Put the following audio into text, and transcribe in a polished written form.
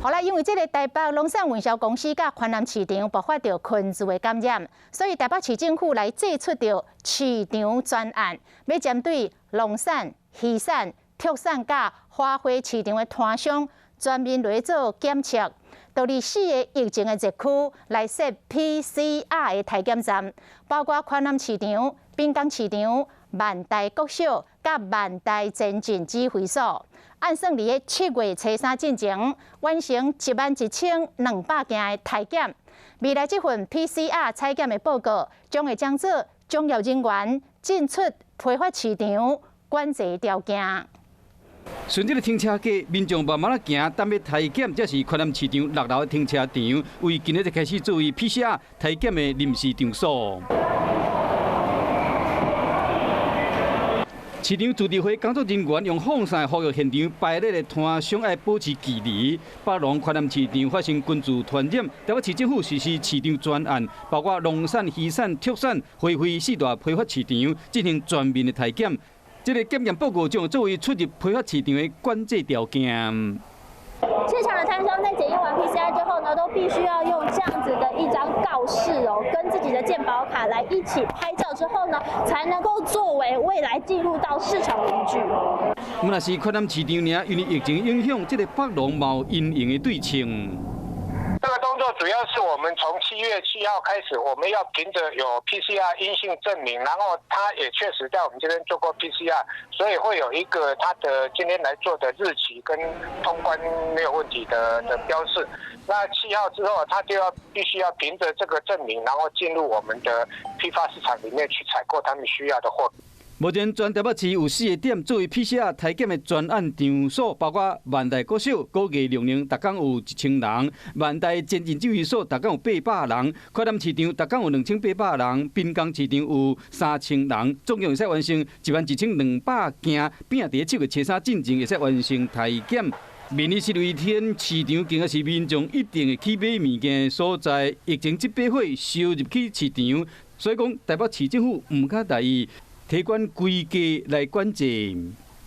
好啦，因為這个台北龍山運銷公司佮環南市場爆發著群聚的感染，所以台北市政府來祭出著市場專案，欲針對龍山、魚產、畜產佮花卉市場的攤商全面來做檢測，佇咧四个疫情的熱區來設 PCR 的體檢站，包括環南市場、濱江市場、萬大國小佮萬大前進指揮所。按算佇咧7月初三進前完成11,200件的體檢。未來這份 PCR 採檢的報告，將會當做從業人員進出批發市場管制條件。順這个停車格，民眾慢慢仔行，等欲體檢，這是環南市場六樓的停車場，為今日就開始作為 PCR 體檢的臨時場所。市場自治會工作人員用放傘呼籲現場排列的攤商愛保持距離。北龍環南市場發生群聚傳染，台北市政府實施市場專案，包括農產、魚產、畜產、花卉四大批發市場進行全面的體檢。這个檢驗報告將作為出入批發市場的管制條件。市場的攤商在檢驗完 PCR 之後呢，都必須要用這樣子的一張告示哦，跟自己的健保卡來一起拍照之後呢，才能夠作為未來進入到市場的依據。毋但是環南市場爾，因為疫情影響，這个北龍嘛有因應的對策。這個動作主要是我們從7月7號開始，我們要憑著有 PCR 陰性證明，然後他也確實在我們這邊做過 PCR，所以會有一個他的今天來做的日期跟通關沒有問題的標示。那七號之後，他就要必須要憑著這個證明，然後進入我們的批發市場裡面去採購他們需要的貨。目前全台北市有四個點作為 PCR 體檢的專案場所，包括萬大國小，估計量能逐工有1000人；萬大前進指揮所逐工有800人；環南市場逐工有2800人；濱江市場有3000人。總共會使完成11,200件，拼佇7月初三進前會使完成體檢。民以食為天，市場更加是民眾一定會去買物件的所在。疫情這把火燒入去市場，所以講台北市政府毋敢大意，提懸規格來管制。